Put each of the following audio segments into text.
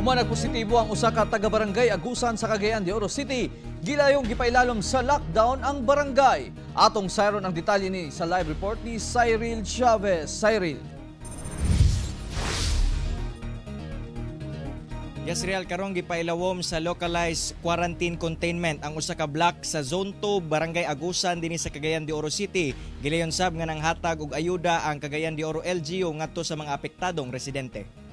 Human nagpositibo ang usa ka taga-barangay Agusan sa Cagayan de Oro City, gilayong gipailalom sa lockdown ang barangay. Atong sayron ang detalye ni sa live report ni Cyril Chavez. Cyril. Yes, Real, karong gipailawom sa localized quarantine containment ang usa ka block sa Zone 2, Barangay Agusan dinhi sa Cagayan de Oro City. Gilayon sab nga nanghatag og ayuda ang Cagayan de Oro LGU ngadto sa mga apektadong residente.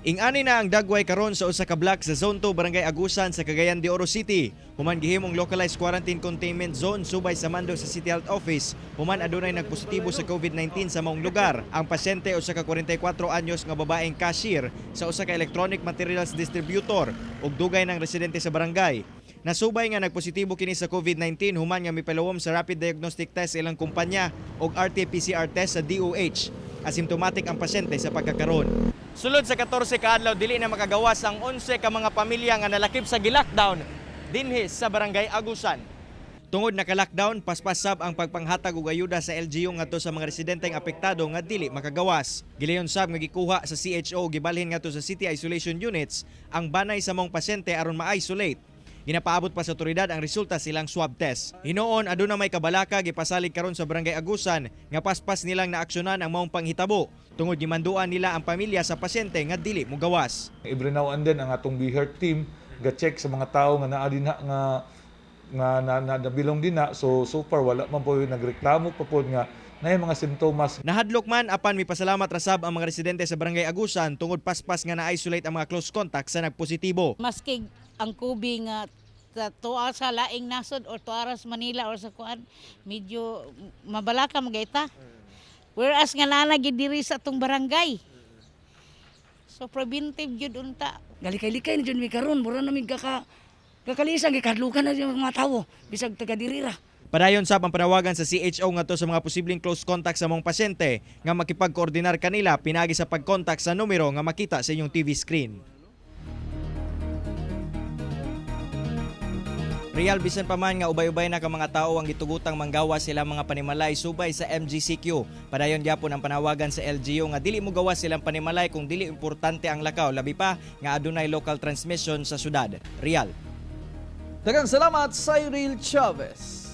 Ingani na ang dagway karon sa usa ka block sa Zone 2, Barangay Agusan sa Cagayan de Oro City. Human gihimong localized quarantine containment zone subay sa mando sa City Health Office. Human adunay nagpositibo sa COVID-19 sa maong lugar. Ang pasyente, usa ka 44 anyos nga babaeng cashier sa usa ka electronic materials distributor ug dugay ng residente sa barangay. Nasubay nga nagpositibo kini sa COVID-19 human nga mipalawom sa rapid diagnostic test sa ilang kumpanya ug RT-PCR test sa DOH. Asymptomatic ang pasyente sa pagkakaron. Sulod sa 14 ka adlaw, dili na makagawas ang 11 ka mga pamilya nga nalakip sa gilockdown dinhi sa Barangay Agusan. Tungod naka-lockdown, paspas sab ang pagpanghatag og ayuda sa LGU ngadto sa mga residenteng apektado nga dili makagawas. Gilayon sab nga gikuha sa CHO, gibalhin ngadto sa city isolation units ang banay sa maong pasyente aron ma-isolate. Ginapaabot pa sa otoridad ang resulta silang swab test. Hinuon aduna may kabalaka gipasalig karon sa Barangay Agusan nga paspas nilang naaksyonan ang maong panghitabo tungod gimanduan nila ang pamilya sa pasyente nga dili mogawas. Every now and then ang atong BHERT team ga-check sa mga tao nga naa dinha nga nga na, na, nabilong dinha. So far wala man po nagreklamo pa pod nga naay mga simptomas. Nahadlok man apan mipasalamat ra sab ang mga residente sa Barangay Agusan tungod paspas nga na-isolate ang mga close contact sa nagpositibo. Maski ang kubi nga tuwa sa laing nasod or tuwa sa Manila or sa kuan, medyo mabalaka magaita. Whereas nga naa gid diri sa atong barangay. So preventive gyud unta. Galikay-likay na jud mi karon, mura na mi kakalisan, gikahadlukan na yung mga tawo bisag taga diri ra. Padayon sab ang panawagan sa CHO ngadto sa mga posibleng close contact sa maong pasyente nga makipagkoordinar kanila pinagi sa pagkontak sa numero nga makita sa inyong TV screen. Real, bisan pa man nga ubay-ubay na ka mga tao ang gitugutang manggawas sila mga panimalay subay sa MGCQ, padayon gyapon ang panawagan sa LGU nga dili mo gawas silang panimalay kung dili importante ang lakaw, labi pa nga adunay local transmission sa syudad. Real. Daghang salamat, Cyril Chavez.